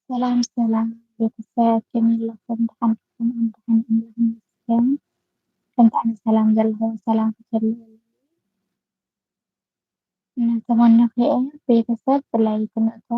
ሰላም ሰላም ቤተሰብ፣ ከመይ ኣለኹም? ደሓን ዲኹም? ኣነ ደሓን እየ፣ ኣምላኽ ይመስገን። ከምቲ ኣነ ሰላም ዘለኹ ሰላም ክትህልዉ እናተመነኹ እየ። ቤተሰብ ብላይክ ንእቶ።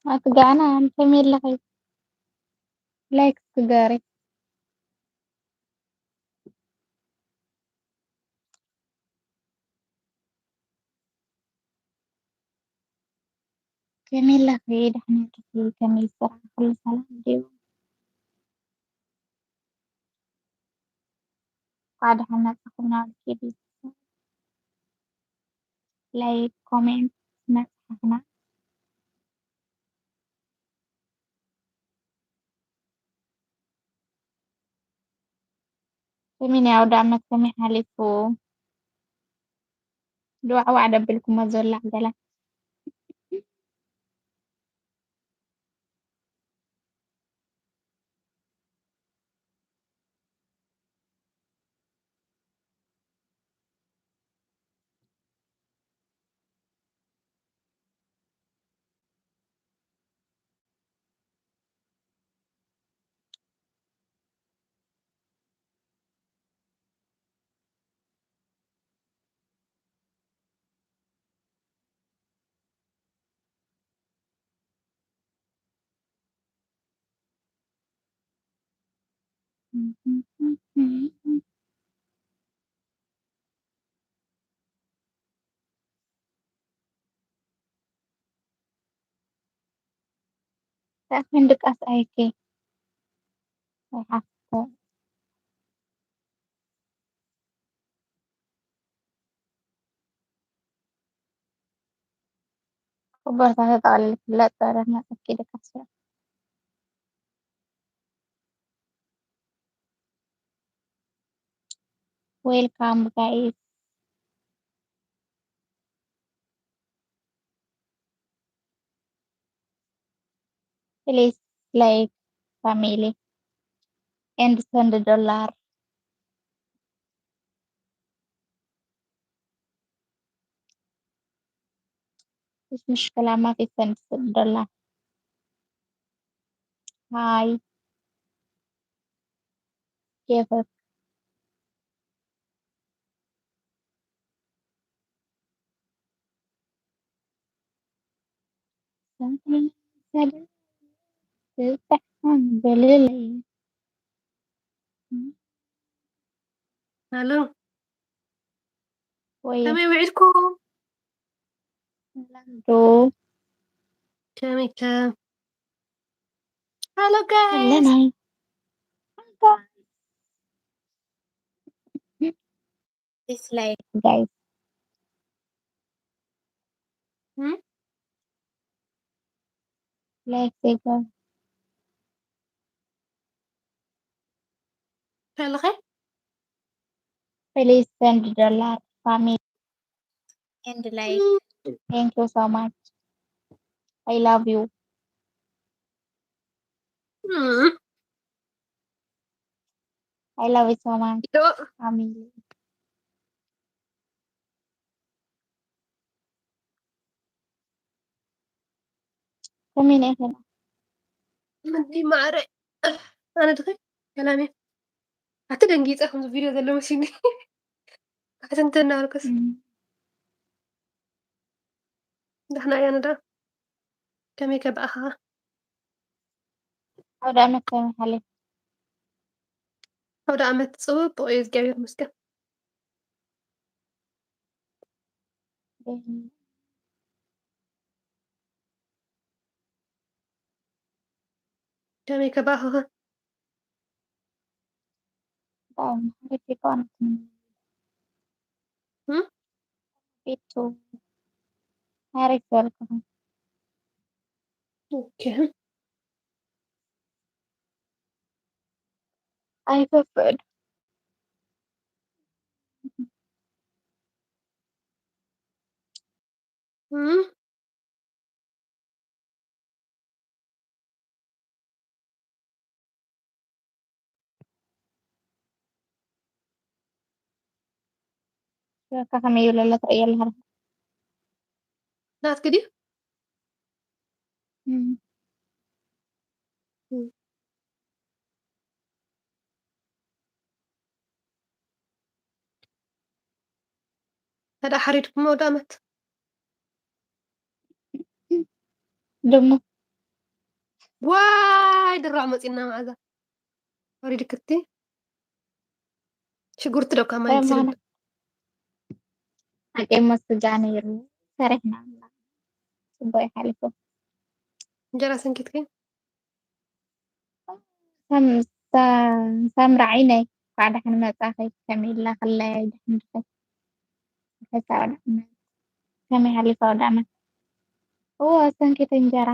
ኣቲ ጋና ኣንተ ሜለኸይ ላይክ ትገሪ። ከመይ ኣለኺ? ደሕና ዲኺ? ከመይ ስራሕ? ኩሉ ሰላም ድዩ? እንኳዕ ደሓን መጻኹም ናብቲ ቤተሰብ። ላይክ፣ ኮሜንት መጽሓፍና። ከመይ ናይ ኣውደ ኣመት ከመይ ሓሊፉ? ድዋዕዋዕ ደብልኩሞ ዘላ ገለ። ተኣኪን ድቃስ ኣይከ ይሓፍተ። ክቡርታ ተጠቕልል ፍለጥ ጸረ መጸኪ ድቃስ። Welcome, guys. Please like family and send dollar. مش مشكلة، ما في سند سند dollar. هاي، كيفك؟ الحمد لله. الو. وي. كمي وعدكم. الحمد. كمي كا. Hello, guys. Hello, guys. Dislike, guys. Hmm? Like, they go. Hello, guys. Please send dollar family and like. Thank you so much. I love you. Hmm. I love you so much. Family. ከመይ ነይ? ኣንቲ ማዕረ፣ ኣነ ድኸ ሰላም እየ። ኣቲ ደንጊፀ ከምዚ ቪድዮ ዘሎ መሲኒ። ኣሕተንተ እናበልኩስ። እም። ደሕና እያ ንዳ። ከመይ ከ ብኣኻ? ኣውደ ኣመት ከመይ ሓሊፉ? ኣውደ ኣመት ጽቡቕ እዩ፣ እግዚኣብሔር ይመስገን። እም። ከመይ ከ ብኣኻኸ? ሪፊቆን ቤቱ ኣሪፍ በልኩኹም። ኦኬ። ኣይፈፍድ እም? ሽወካ ከመይ ይብለላ ትርእዮ ኣለኻ? ናትኪ ድዩ? እም። እም። ታዲያ ሓሪድኩም ኣውደ ኣመት? ድሙ ዋይ ድራዕ መፂና መዓዛ ወሪድክቲ ሽጉርቲ ዶ ካብ ማይ ሰማና ትስርብ? ኣቄሞ ስጋ ነይሩ ሰሪሕና ጽቡቅ ይሓልፎ እንጀራ ሰንኪትኪ? ሳምራ ዓይነይ እንኳዕ ደሓን መጻኺ ከመይ ኢላ ክለያይ ደሓን ድኸይ ሓሳብ ደሓን ከመይ ሓሊፋ ወዳመ እዎ ሰንኪት እንጀራ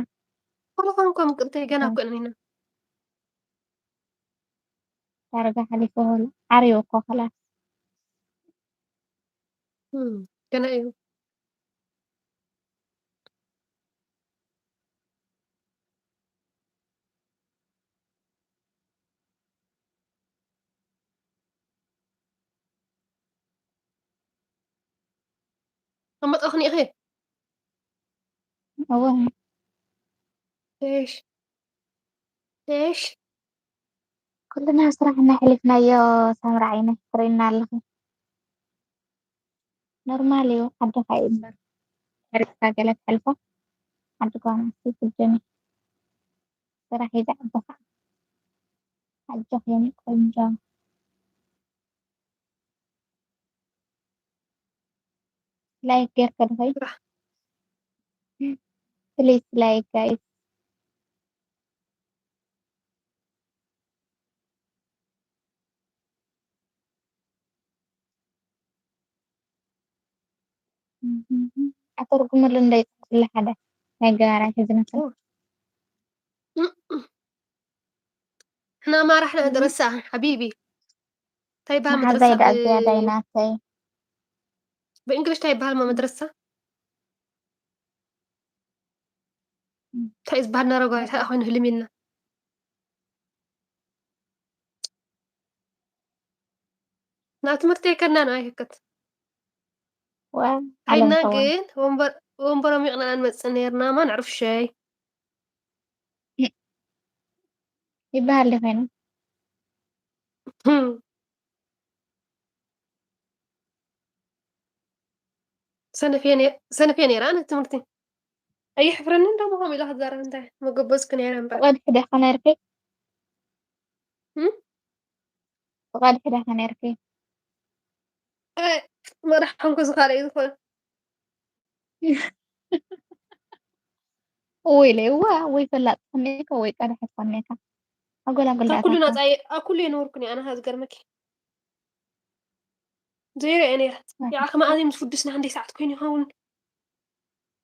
ኮለኾንኮም ቅንተይ ገና እኮ ኢና ዳርጋ ሓሊፎ ሆሎ ዓርዩ እኮ ከላስ እም፣ ገና እዩ። ኣመጣኽኒ ኢኺ እወ ሽ ሽ ኩልና ስራሕ እናሕሊፍናዮ ሳምራ ዓይነ ትርእይና ኣለኺ ኖርማል እዩ ዓድኻ እዩ እምበር ሕሪቕካ ገለ ትሕልፎ ዓዲ ጓና ስይ ፍጀኒ ስራሕ እዩ ዝዓቢ ከዓ ኣጆኺ የኔ ቆንጆ ላይክ ጌርካ ዶ ኸይ ስራሕ ፕሊስ ላይክ ጋይስ ኣተርጉመሉ እንዳይ ስለ ሓደ ናይ ገባራይ ሕዝነትን ሕና ማራሕና መድረሳ ሓቢቢ እንታይ ይበሃል መሓዛይ መድረሳ ደኣ ዝያዳይ ናተይ ብእንግሊሽ እንታይ ይበሃል መድረሳ እንታይ እዩ ዝበሃል ነረጓ እንታይ ኮይኑ ህልም ኢልና ናብ ትምህርቲ የከድና ንኣይ ህከት ዋ ሓይልና ዓለም ተወን ግን ወንበር ወንበሮም ይቕና ንመፅእ ነርና ማ ንዕርፍሸይ ይበሃል ዶ ኮይኑ ሰነፍየ ነይራ ነ ትምህርቲ ኣየሕፍረኒ እንዳ ምኾም ኢላ ክትዛረብ እንታይ መገበዝኩ ነይረ እምበር ፍቓድ ሕደኻ ነርኪ እም? ፍቓድ ሕደኻ ነርኪ መራሕ ሓንኮ ዝኻለ እዩ ዝኾነ ወይ ለይዋ ወይ ፈላጥ ትኾነካ ወይ ቀዳሕ ትኾነካ ኣጎል ኣጎል ካብ ኩሉ ዳእታካ ናፃ እየ- ኣብ ኩሉ የነበርኩ እየ ኣነ ካብ ዝገርመኪ ዘይረ እየ ነይረ ያዓ ከማኣዘይ ምስ ፍዱስና ክንደይ ሰዓት ኮይኑ ይኸውን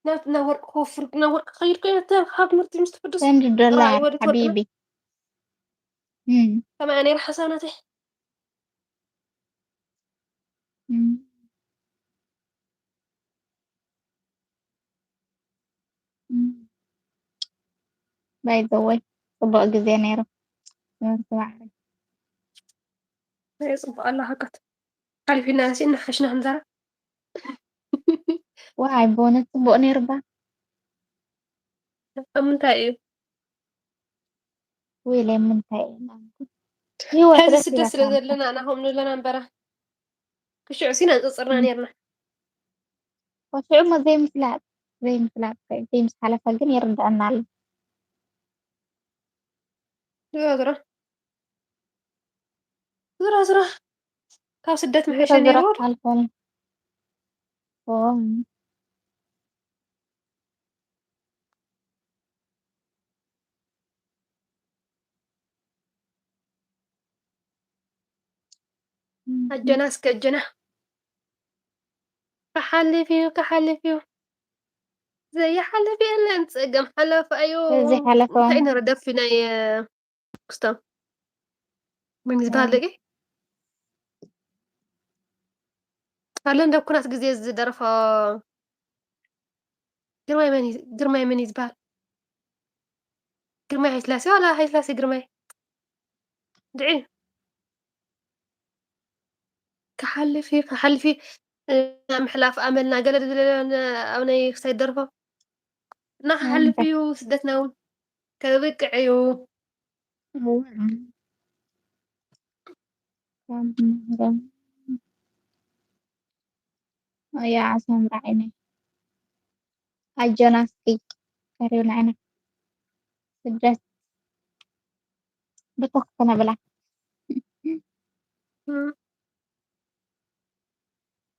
ናብ ናብ ወርቂ ክወፍር ናብ ወርቂ ክኸይድ ኮይነ ካብ ትምህርቲ ምስ ትፍዱስ ሰንድ ዶላር ራእይ ወደ ትወርቅና ሓቢቢ እም፣ ከማያ ነይረ ሓሳብ ናተይ እም። እም። ባይ ዘ ወይ ጽቡቕ ግዜ ነይሩ ትምህርቲ ማዕረ ናይ ጽቡቕ ኣላ ሃቀት ሓሊፊና ሲ እናሓሽና ክንዛረብ ዋይ ብእውነት ጽቡቕ ነይሩ ባ ኣብ ምንታይ እዩ ወይ ለይ ምንታይ ኢና ህይወት ሕዚ ደስ ስደት ስለ ይላታ ዘለና ናሆም ንብለና እምበራ ክሽዑ ሲና ንፅፅርና ነርና ወሽዑ ሞ ዘይምፍላጥ ዘይምፍላጥ ዘይምስ ሓለፈ ግን ይርድአና ኣሎ ዝሮ ዝሮ ዝሮ ዝሮ ካብ ስደት ምሕሸ ዝሮ ዝሮ ነይሩ ሓልፈን ኣጆና እስከ ኣጆና። ክሓልፍ እዩ፣ ክሓልፍ እዩ። ዘይሓልፍ የለን፣ ጸገም ሓላፊ እዩ። ዘይሓለፈ እንታይ ነረ ደርፊ ናይ ክስቶም መን ዝበሃል ደቂ ኣለ እንደ ኩናት ግዜ ዝደረፎ ግርማይ መን እዩ- ግርማይ መን እዩ ዝበሃል? ግርማይ ሃይስላሴ ዋላ ሃይስላሴ ግርማይ ድዒ ክሓልፍ እዩ፣ ክሓልፍ እዩ። ምሕላፍ ኣመልና ገለ ዝብለ ኣብ ናይ ክሳይ ደርፎ እና ክሓልፍ እዩ ስደትና እውን ከብቅዕ እዩ። እያ ኣሳምራ ዓይነይ ኣጆና እስኪ ቀሪብና ኢና ስደት ብተኽ ክነብላ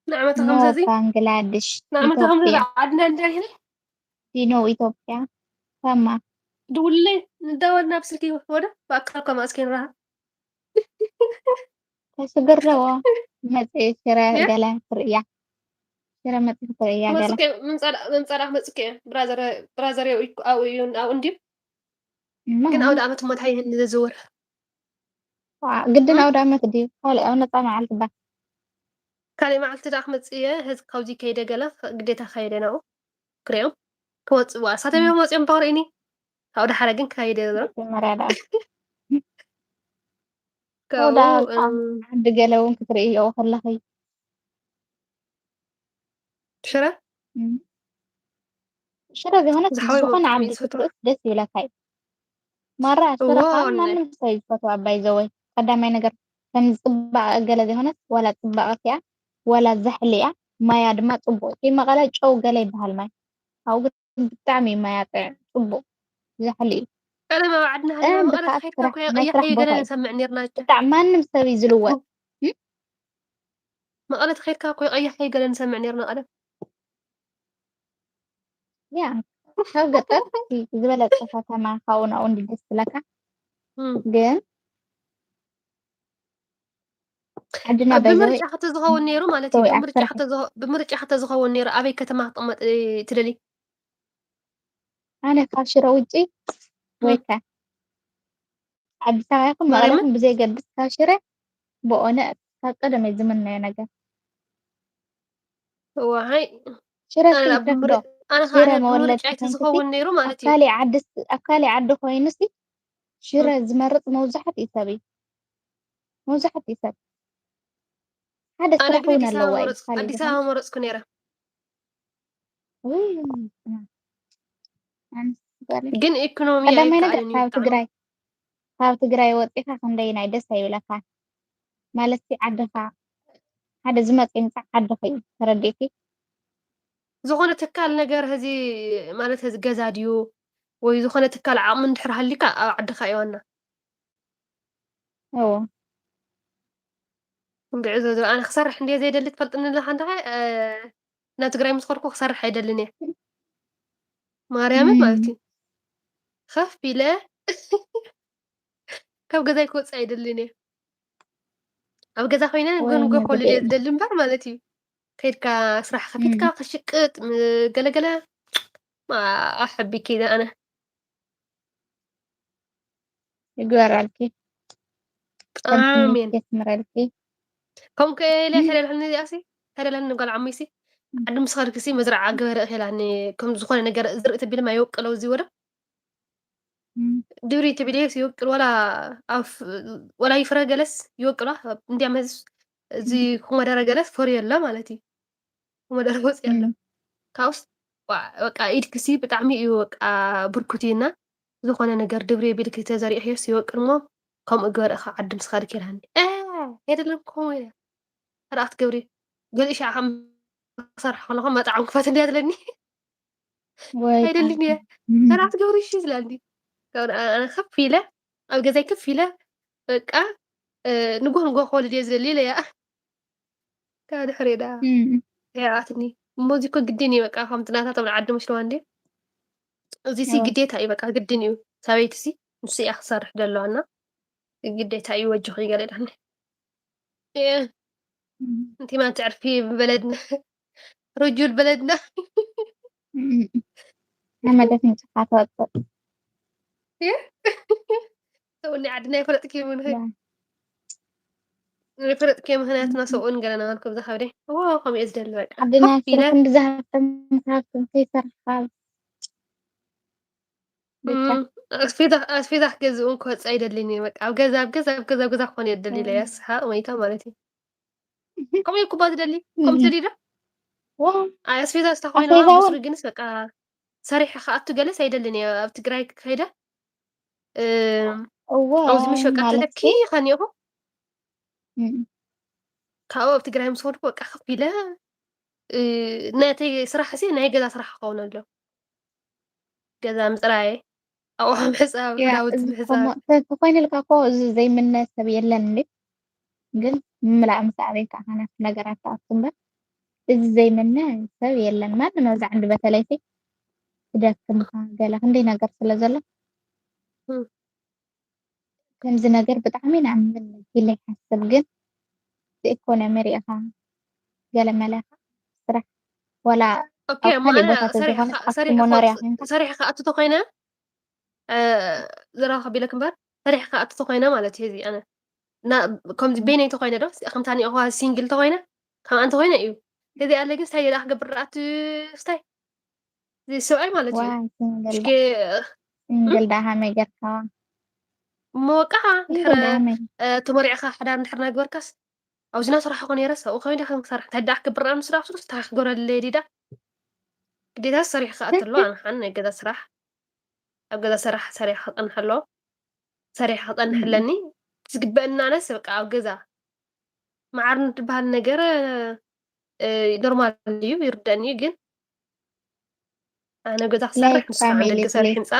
ንዓመት ኖ ከምዘዚ ባንግላድሽ ንዓመት ከምዘዚ ኢትዮጵያ ዓድና እንታይ ይህል ዲኖ ኢትዮጵያ ተማ ድውለይ ንዳወልና ብስልኪ ወደ ብኣካል ከማስ ከይንረሃ ተስግር ደዎ መጽ ሽረ ያ? ገለ ትርእያ ሽረ መጽ ትርእያ ገለ መጽከ ምንጻዳ ምንጻዳ መጽከ ብራዘር ብራዘር ኣብኡ እዩ ኣብኡ እንዲዩ እማ ግን ኣውደ ኣመት እሞ እንታይ ይህል ንዝዝውር ዋ፣ ግድን እም? ኣውደ ኣመት ድዩ ካልእ ኣብ ነፃ መዓልቲ ባ ካልእ መዓልቲ ደኣ ክመጽእ እየ ህዝ ካብዚ ከይደ ገለ ግዴታ ከይደ ናብኡ ክሪኦም ክወጽእ ዋ ሳተም እዮም ወጺኦም ባወርእኒ ካብኡ ደሓረ ግን ከይደ ዝብሎ መጀመርያ ደኣ ካብኡ ወዳ እም፣ ዓዲ ገለ እውን ክትርእዮ ከለኺ ሽረ እም። ሽረ ዘይኮነት ዝሓወይ ዝኾነ ብጣዕሚ ዓዲ ዝፈትዋ ክትርእስ ደስ ይብለካ እዩ ማራ ሽረ እዎ ከዓ ወላሂ ማንም ሰብ ይፈትዋ ኣባይ ዘወይ ቀዳማይ ነገር ከም ዝፅባቕ ገለ ዘይኮነስ ዋላ ፅባቐት እያ ዋላ ዛሕሊ እያ ማያ ድማ ፅቡቅ እቲ መቐለ ጨው ገለ ይበሃል ማይ ኣብኡ ግን ብጣዕሚ እዩ ማያ ጥዑም ፅቡቅ ዛሕሊ እዩ ቀደም ኣብ ዓድና ሃለና ጥዑም መቐለ ብካ ተኸይድካ ስራሕ እኮ ናይ ስራሕ ቀያሕይ ቦታ ገለ እዩ ንሰምዕ ነርና እቻ ብጣዕሚ ማንም ሰብ እዩ ዝልወጥ መቐለ ተኸይድካ እኮ ቀያሕይ ገለ ንሰምዕ ነርና ቀደም ያ ካብ ገጠር እቲ ዝበለፀ ከተማ ካብኡ ናብኡ እንዲ ደስ ዝብለካ እም። ግን ዓድና ባይዘወይ ብምርጫ ከተዝኸውን ነይሩ ማለት እዩ ወይ ብምርጫ ኣስራሕ ከተዝኸ- ብምርጫ ከተዝኸውን ነይሩ ኣበይ ከተማ ክትቕመጥ እ፣ ትደሊ ኣነ ካብ ሽረ ውጪ እም። ወይከ ኣዲስ ኣበባ ይኹን መቐለ ማርያምን ይኹን ብዘይገድስ ካብ ሽረ ብኦነ ካብ ቀደመይ ዝምነዮ ነገር ዋሃይ ሽረ ኣነ እስኪ ደኣ ይተክዶ ብምር- ኣነ ከዓ ሽረ ኣነ ብምርጫ መወለድቲ እቲ ኮንክቲ ዝኸውን ነይሩ ኣብ ማለት እዩ ካሊእ ዓዲ ኣብ ካሊእ ዓዲ ኮይኑሲ ሽረ እም። ዝመርፅ መብዛሕትኡ ሰብ እዩ መብዛሕትኡ ሰብ ሓደ ኣነ ስራሕ ግን እውን ኣዲስ ኣበባ ኣለዋ እዩ መረፅኩ ካሊእ ኣዲስ ዝኾነ ኣበባ መረፅኩ ነይረ ውይ፣ ኣነ ስጋለኝ። ግን ኢኮኖሚ ቀዳማይ ነገር ኣይከኣልን እዩ ካብ ብጣዕሚ ትግራይ ካብ ትግራይ ወፂኻ ክንደይ ናይ ደስ ኣይብለካ ማለት ዓድኻ ሓደ ዝመፅ ይምፃእ ዓድኺ እዩ ተረዲእኪ ዝኾነ ትካል ነገር ህዚ ማለት ህዚ ገዛ ድዩ ወይ ዝኾነ ትካል ዓቕሚ እንድሕር ሃሊካ ኣብ ዓድኻ እዩ ዋና እዎ እንድዒ ዘ ኣነ ክሰርሕ እንድየ ዘይደሊ ትፈልጥኒ ኣለኻ እንድኻ ናብ ትግራይ ምስ ኸድኩ ክሰርሕ ኣይደልን እየ ማርያምን ማለት እዩ ከፍ ኢለ ካብ ገዛይ ክወፅእ ኣይደልን እየ ኣብ ገዛ ኮይነ ወይ ጎንጎ መግቢ ኮልድ እየ ዝደሊ እምበር ማለት እዩ ከይድካ ስራሕ ከፊትካ ክሽቅጥ ገለገለ ኣሕቢኪ ኣነ ይግበረልኪ ኣሜን የስምረልኪ ከም ከለ ተደልኒ ዚኣሲ ተደልኒ ጓል ዓመይሲ ዓዲ ምስ ኸድክሲ መዝረዓ ገበረ እኽላኒ ከም ዝኾነ ነገር ዝርኢ ተቢለ ማይ ወቅለው እዚ ወደ ድብሪ ትብልስ ይወቅል ወላ ኣፍ ወላ ይፍረ ገለስ ይወቅል እንዲያ መዝ እዚ ኮመደረ ገለስ ፈርዮ ኣሎ ማለት እዩ ኮመደረ ወፅእ ኣሎ ካብስ በቃ ኢድክሲ ብጣዕሚ እዩ በቃ ብርኩት እና ዝኾነ ነገር ድብሪ ቢልክ ተዘሪእክዮስ ይወቅል ሞ ከምኡ ግበር እኻ ዓዲ ምስ ኸድክ ይልሃኒ የደለም ከምኡ ኢለ ራእት ገብሪ ገሊእ ሻዓ ከም ክሰርሕ ከለኹ መጣዕም ክፈት እንዲያ ትለኒ ወይ ኣይደልን እየ ራእት ገብሪ እሺ ዝላኒ ኣነ ከፍ ኢለ ኣብ ገዛይ ከፍ ኢለ በቃ ንጎ ንጎ ክወልድ እየ ዝደሊ ኢለ እያ ካብ ድሕሪ ዳ ያኣትኒ እሞዚ እኮ ግድን እዩ በቃ ከምቲ ናታቶም ንዓዲ መስለዋ እንዲ እዚ ሲ ግዴታ እዩ በቃ ግድን እዩ ሰበይቲ ሲ ንሱ እያ ክሰርሕ ዘለዋ እና ግዴታ እዩ ወጅኹ ይገለ ዳኒ እንቲማ ትዕርፊ በለድና። ርጁል በለድና። ሓመድ ኣፍንጭኻ ትወፅእ። ሰብኡኒ ዓድና ይፈለጥኪ ምንኸ ይፈለጥኪ ምኽንያትና ሰብኡን ገለና ማልኩም ዝኸብደ እዎ ከምኡ እየ ዝደሊ በቃ ዓድና ኮፍ ኢለ ስራሕ እንድዛሃብተም ሃብቶም ከይሰርሕካ ብቻ እም፣ ኣስቤዛ ኣስቤዛ ክገዝእ እውን ክወፅእ ኣይደልን እየ በቃ ኣብ ገዛ ኣብ ገዛ ኣብ ገዛ ኣብ ገዛ ክኾን እየ ደሊ ኢለ እያ ስሓቕ መይታ ማለት እዩ ከምኡ እየ ኩባ ዝደሊ ከምኡ ትደሊ ዶ ዋው ኣይ ኣስቤዛ ስታ ኮይና ኣስቤዛ እውን ብስሩ ግንስ በቃ ሰሪሐ ክኣቱ ገለስ ኣይደልን እየ ኣብ ትግራይ ክኸይደ እም፣ እወ ኣብዚ ምሽ በቃ ማለት ተተኪኸኒ ኢኹ እም፣ ካብኡ ኣብ ትግራይ ምስ ከድኩ በቃ ከፍ ኢለ እ፣ ናተይ ስራሕ ሲ ናይ ገዛ ስራሕ ክኸውን ኣሎ ገዛ ምፅራይ ኣቑሑ ምሕፃብ ያ ክዳውንቲ እዚ ምሕፃብ ከምኡ እንተ- እንተኾይኑልካ እኮ እዚ ዘይምነ ሰብ የለን እንዴ ግን ምምላእ ምስ ኣበይ ከዓ ናብቲ ነገራት ትኣቱ እምበር እዚ ዘይምነ ሰብ የለን ማንም ኣብዚ ዓንዲ በተለይ ሲ ክደክምካ ገለ ክንደይ ነገር ስለ ዘሎ እም፣ ከምዚ ነገር ብጣዕሚ ኢና ንምነ ኢለ ይሓስብ ግን ብኢኮኖሚ ሪኢኻ ገለ መለ ኢኻ ስራሕ ዋላ ኦኬ ኣብ እሞ ካልእ ኣነ ቦታ ተዘይኮነ ሰሪሕኻ ኣብቲ ሰሪሕ- መኖርያ ኮንካ ሰሪሕ ክኣቱ ተኮይነ እ፣ ዘረባ ከቢለክ እምበር ሰሪሕ ክኣቱ ተኮይነ ማለት እዩ እዚ ኣነ እና ከምዚ በይነይ ተኮይነ ዶ ከምታ ኒኦኳ ሲንግል ተኮይነ ከም ኣን ተኮይነ እዩ እዚ ኣለ ግን ስታይ ደኣ ክገብር ኣቱ ስታይ እዚ ሰብኣይ ማለት እዩ ዋይ ሲንግል ሽኬ ሲንግል ደኣ ሃመይ ጌርካዋ እሞ ወቃ ሲንግል ደኣ ሃመይ ተመሪዕካ ሓዳር እንድሕር ናግበርካስ ኣብዚና ስራሕ ኮነ የረስ ኣብኡ ከመይ ዲኻ ክሰርሕ እንታይ ደኣ ክገብር ኣምስ ዳኣ ስሩስ እንታይ ክገብረለይ ዲዳ ግዴታ ሰሪሕ ክኣት ኣሎ ኣነ ሓን ናይ ገዛ ስራሕ ኣብ ገዛ ስራሕ ሰሪሕ ክፀንሕ ኣሎ ሰሪሕ ክፀንሕ ኣለኒ ዝግበአና ኣነስ በቃ ኣብ ገዛ መዓር ንትበሃል ነገር ኖርማል እዩ ይርደኒ ግን ኣነ ገዛ ክሰርሕ ላይክ ንስኻ ፋሚሊ ደገ ሰርሕ ፕሊዝ ህንፃ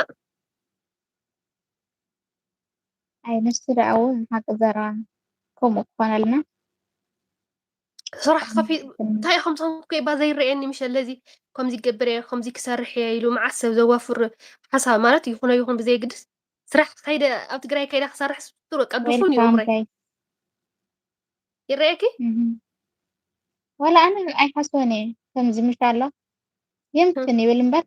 ኣይ ንሱ ደኣ እውን ሓቂ ዘረባ ከምኡ ክኾነልና ስራሕ ከፊ እንታይ ከምቶም ኮይባ ዘይረየኒ ምሸ ለዚ ከምዚ ይገብር እየ ከምዚ ክሰርሕ እየ ኢሉ መዓት ሰብ ዘዋፍር ሓሳብ ማለት ይኹኖ ይኹን ብዘየግድስ ስራሕ ከይደ ኣብ ትግራይ ከይደ ክሰርሕ ስሩ ቀዱፉን እዩ ዌልካም እምራይ ጋይ ይረየኪ ዋላ ኣነ ኣይሓስቦን እየ ከምዚ ምሽ ኣሎ የምክን ይብል እምበር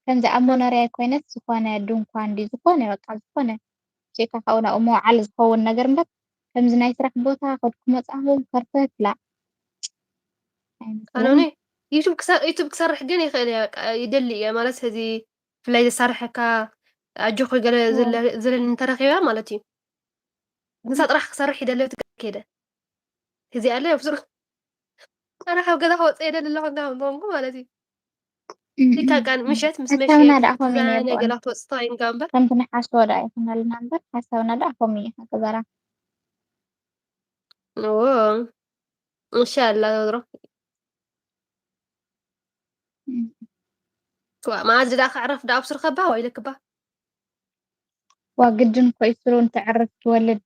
ከምዚ ኣብ መኖርያ ኮይነት ዝኾነ ድንኳን ድዩ ዝኾነ በቃ ዝኾነ ቼካ ካብኡ ናብኡ መውዓሊ ዝኸውን ነገር እምበር ከምዚ ናይ ስራሕ ቦታ ከድኩ መፃኹ ከርተት ላ ኣኖኒ ዩቱብ ክሰ- ዩቱብ ክሰርሕ ግን ይኽእል እየ በቃ ይደሊ እየ ማለት እዚ ብፍላይ ዘሳርሐካ ኣጆኺ ገለ ዋው ዝለ- ዝለኒ እንተረኺበ ማለት እዩ ምሳ ጥራሕ ክሰርሕ ይደሊ ትግራይ ከይደ እዚ ኣለ ብስሩ ኣነ ካብ ገዛ ክወፅእ የደሊ ኣለኹ እንዳ ምንኮንኩ ማለት እዩ ሊካ ቃን ምሸት ምስ መሸ ሓሳብና ደኣ ትዝናነ ከመይ ነቦ ገላ ክወፅእ ተዋይንካ እምበር ከምቲ ንሓስቦ ደኣ ይኹነልና እምበር ሓሳብና ደኣ ከምኡ እዩ ሓቂ ዘረባ እዎ እንሻላ ዶሮ ክዋ መዓዝ ድኣ ክዕረፍ ድኣ ኣብስር ከባ ወይ ለክባ ዋ ግድን እኮ እዩ ስሩ እንተዕርፍ ትወልድ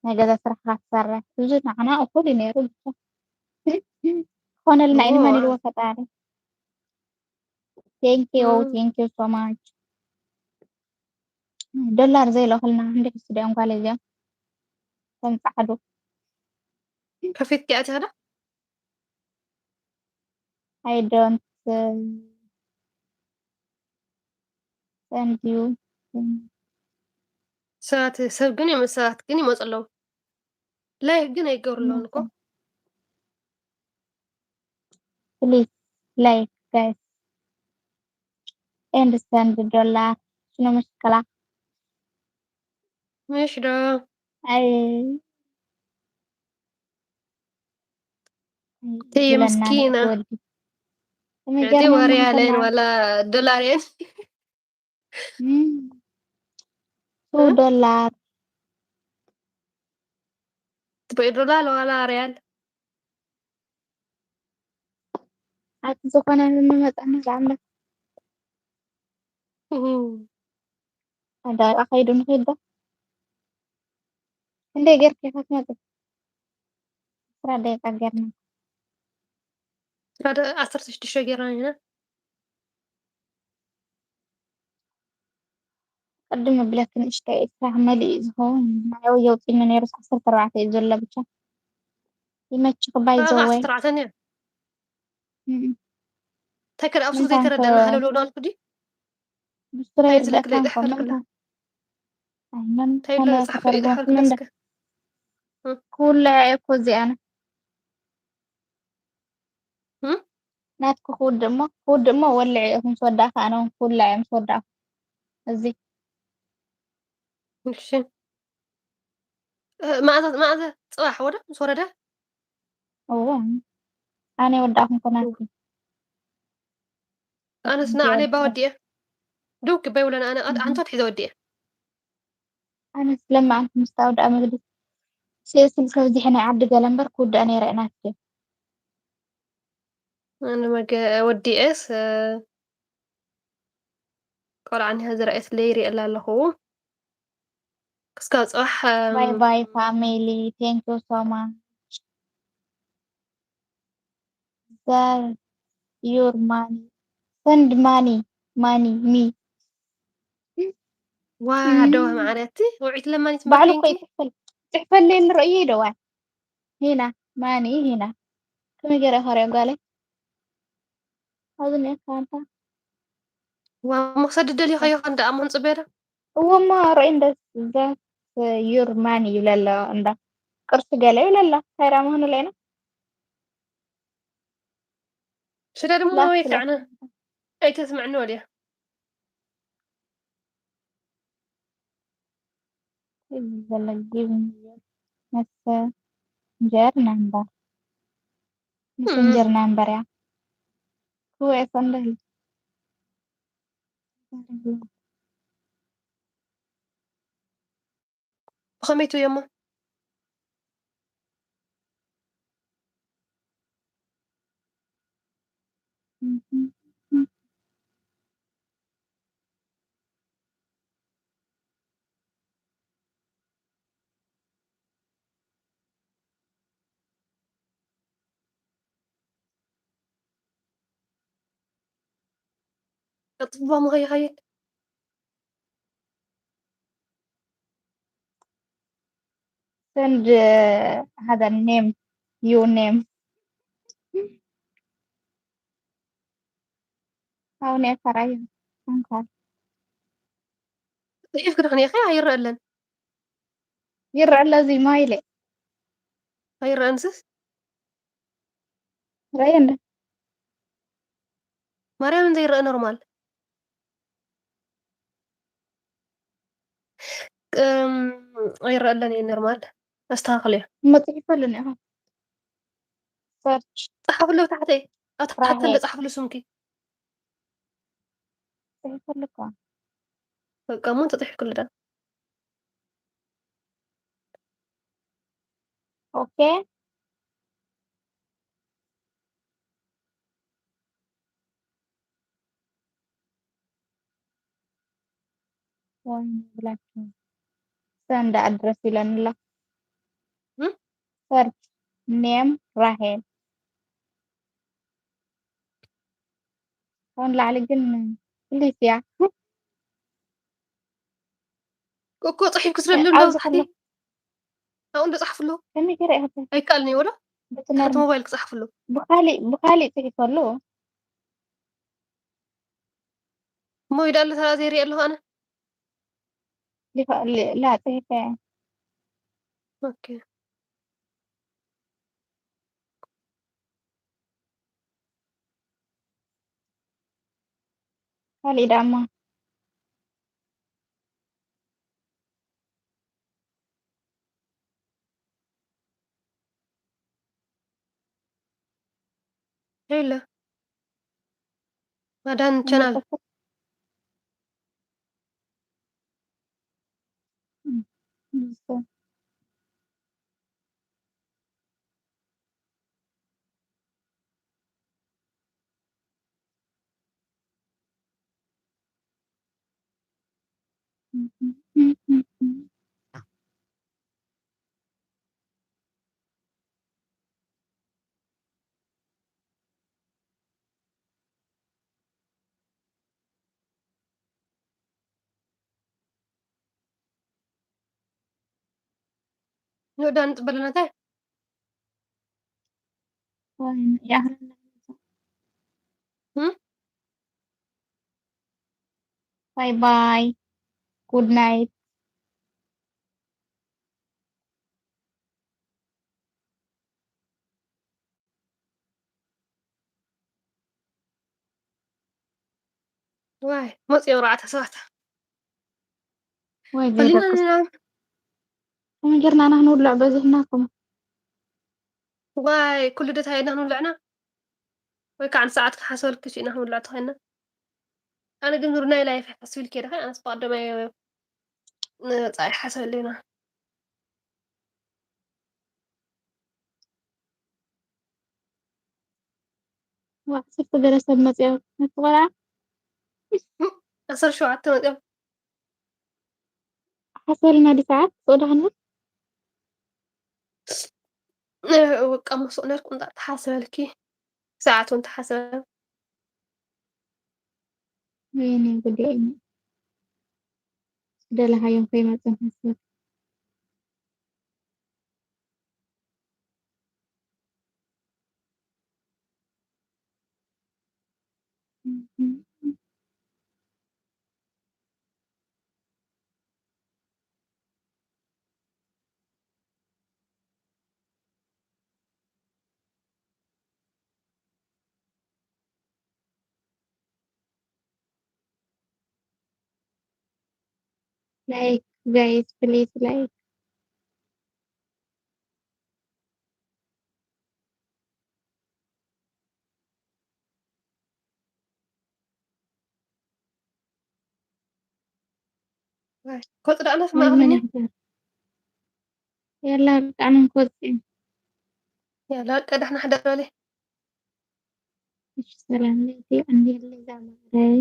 ናይ ገዛ ስራሕኻ ትሰርሕ ብዙ ንዓና እኹል እዩ ነይሩ ብቻ ክኾነልና እዩ ንመን ኢልዎ ፈጣሪ thank you thank you so much ዶላር ዘይልእኽልና እንደ ሕሱ ዲኦም ጓል እዚኦም ከም ፃዕዱ ከፊትኪ ኣትያ ዶ I don't send you ሰባት ሰብ ግን ይመ- ሰባት ግን ይመፁ ኣለዉ ላይክ ግን ኣይገብሩ ኣለውን እኮ please like guys and send dollar شنو مشكلة ምሽ ዶ أي ተየ ምስኪና ወዲ እቲ ወርያለን ዋላ ዶላርየን ቱ ዶላር ትበይ ዶላር ዋላ ርያል ኣብቲ ዝኾነ ንምመፀና ዝኣምር ኣዳይ ኣኸይዱ ንኽይድ ዶ ክንደይ ጌርኪ ኢኻ ትመፂ ዕስራ ደቂቃ ጌርና ሓደ ዓሰርተ ሽዱሽተ ጌርና ኢና ቅድም ብለክ ንእሽተይ ዕስራ መሊኡ ዝኸውን ናይ የውፂኒ ነይሩስ ዓሰርተ ኣርባዕተ እዩ ዘሎ ብቻ ይመችኽ ባይ ዘ ብኣኻ ወይ ክትርዓተኒ እያ። እም። እንታይ ከደ ኣብ ሱቕ ምንታይ ዘይተረድአና ከ- ሃለውለው እናበልኩ ድዩ? ብስረ እንታይ ይርደእካ ዝልክለይ እንኮ ይሕፈር ምንታይ ከላ ኣይመን እንታይ ኮነ ለ ጻሕፈ ከተርጎ ይሕፈር ምንደ ክለስከ እም? ክውልዐ እኮ እዚኣነ እም? ናትኩ ክውድእ እሞ ክውድእ እሞ ወልዐ እየ ምስ ወዳእካ ኣነ እውን ክውልዐ እየ ምስ ወዳእኩ እዚ እሺ እ፣ መኣዛ መኣዛ ጽባሕ ወደ ምስ ወረደ እዎ ኣነ ወዳእኩም ኮናኩ ኣነስ ንዓነይ ባወዲኤ ደው ክበይ ውለን ኣነ ኣንቶት ሒዘ ወዲኤ ኣነስ ለማዓንቲ ምስ ታወድኣ መግዲ ሴስል ከብዚሐ ናይ ዓዲ ገለ እምበር ክውድኣ ነይረ ናትኪ ኣነ መገ ወዲኤስ ቆልዓ እኒሃ ዝረኣየትለይ ይሪኤላ ኣለኹ ክስካብ ፅባሕ ባይ ባይ ፋሚሊ thank you so much ዘር your money send money money me ዋ ደዋ ማዕረቲ ውዒት ለማኒት ባዕሉ እኮ መኪንኪ ይፅሕፈል ፅሕፈለይ ንርእዩ ይደዋል ሂና ማኒ ሂና ከመይ ገይረ ከሪኦ ጓለይ ኣብዚ እኒአካ ኣንታ ዋ መክሰድ ደሊኻዮ ከንዳ ኣሞን ፅቤዳ እወ እሞ ርእይ እንደ ዘት your money ይብለ ኣሎ እንዳ ቅርሲ ገለ ይብለ ኣሎ እንታይ ደኣ ምዃኑ ለይና ሽዳ ድማ ላፍ ወይ ላፍ ከዕነ ኣይተስምዕኒ ወዲያ እዚ ዘሎ give me your messenger number messenger number እያ ክወ ሰንደል ብኸመይ ትብዮሞ ቀጥቦም ከይኸይድ send uh, هذا name your name አሁን ያፈራዩ እንኳን ፅሒፍ ክድኽን ኢኸ ኣይረአለን ይረአ ኣለዚ ማይለ ኣይረአንስስ ረአየ እንደ ማርያምን ዘይረአ ኖርማል እም፣ ኣይረአለን እየ ኖርማል ኣስተኻኽልዮ እሞ ፅሒፈሉ እኒኹ search ፀሓፍሉ ታሕተይ ኣብ ታሕተ ራሄል እንደ ፀሓፍሉ ስምኪ ፅሒፈሉ እኮ በቃ እሞ ተፅሒፍክሉ ዳ okay ወይ ብላችሁ send address ይለኒ ኣሎ እም? search name ራሄል ካብኡ ንላዕሊ ግን please እያ እኮ ፅሒፍ ክስረሉ ኣሎ ኣብዚ ታሕቲ ከሎ ኣብኡ እንዶ ፀሓፍሉ ከመይ ገይረ እየ ክብል ኣይከኣልን እዩ ወላ በቲ ታሕቲ ኖርማል ሞባይል ክፀሓፍሉ ብካሊእ ብካሊእ ፅሒፈሉ እሞ ይዳ ኣሎ ተራ ዘይርኢ ኣለኹ ኣነ ይኽእል ላ ፅሒፈ ኦኬ ካሊእ ዳማ ሄሎ ማዳን ቻናል ንወዳ ንፅበለናታይ Bye bye. Good night. ዋይ መፅኦም ኣርባዕተ ሰባት ወይ ፈሊና ዘይደቅስ ኢና። ከመይ ጌርና ኢና ክንውልዕ በዚሕናኩም? ዋይ ኩሉ ደታ ኢድና ክንውልዕና ወይ ከዓ ንሰዓት ክሓሰበልክሽ ኢና ክንውልዕ ተኾይና። ኣነ ግን ዙር ናይ ላይፍ ሓስብልክ ደኸ ኣነስ ብቐደማይ ንፃኢ ሓሰበሉ ኢና። ዋ ዓሰርተ ገለ ሰብ መፅኦ ነቲ ቆልዓ ዓሰርተ ሸውዓተ መፅኦም ሓሰልና ዲ ሰዓት ሶዳህና ወቃ መስቕ ነርኩም ተሓሰበልኪ ሰዓት እውን ተሓሰበ። ወይኔ ጉዳይ ደለሃዮም ከይመፅን ሓሰብ like guys please like ኮፅዳእና ስማእኒ የላ ብጣዕሚ ክወፅእ ያላ ቀዳሕና ሕደር በለ እሺ ሰላም ለይቲ እንዴት ለዛ ማረይ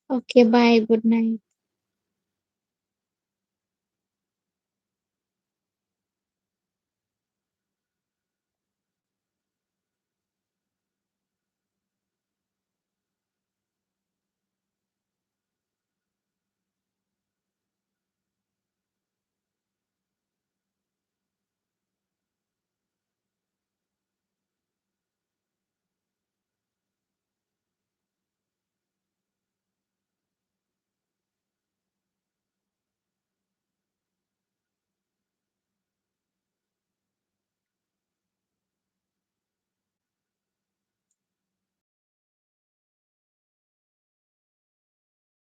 Okay, bye, good night.